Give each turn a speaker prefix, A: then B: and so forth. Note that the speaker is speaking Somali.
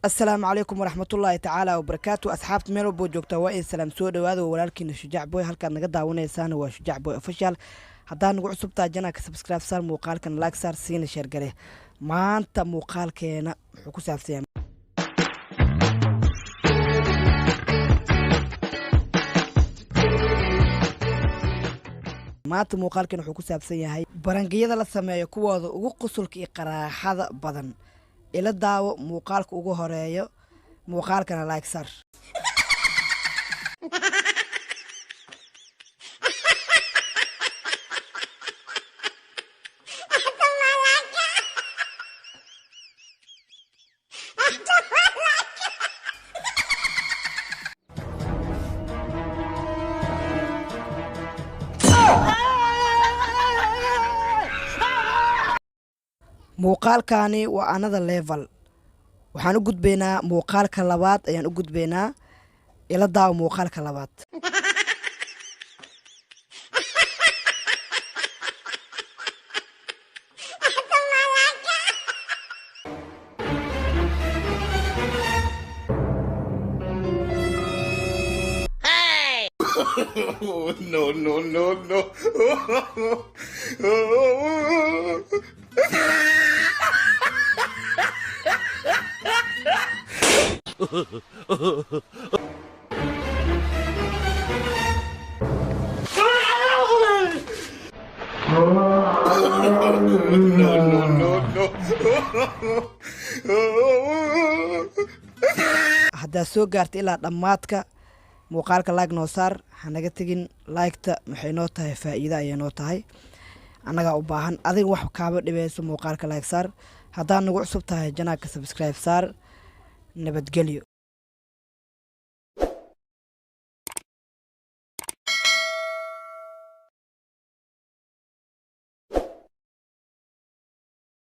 A: Asalaamu calaykum waraxmatullaahi tacaala wabarakaatu. Asxaabta meel walboo joogtaa, waa in salaam. Soo dhawaada. Waa walaalkiina Shujaac Boy. Halkaad naga daawanaysaan waa Shujaac Boy Official. Haddaad nagu cusubtaa, channelka subscribe saar, muuqaalkan like saar, siina share gare. Maanta muuqaalkeena wuxuu ku saabsan yahay maanta muuqaalkeena wuxuu ku saabsan yahay prankiyada la sameeyo kuwooda ugu qusulka iyo qaraaxada badan. Ila daawo muuqaalka ugu horeeyo, muuqaalkana like saar. Muuqaalkani waa another level. Waxaan u gudbaynaa muuqaalka labaad ayaan u gudbaynaa. Ila daawo muuqaalka labaad.
B: No, no, no, no. No, no, no, no.
A: Haddaad soo gaarta ilaa dhammaadka muuqaalka, like noo saar, hanaga tegin. Liketa waxay noo tahay faa'iido ayay noo tahay, annagaa u baahan. Adiga wax kaaba dhibeyso, muuqaalka like saar. Haddaad nagu cusub tahay, channelka subscribe saar. Nabadgelyo.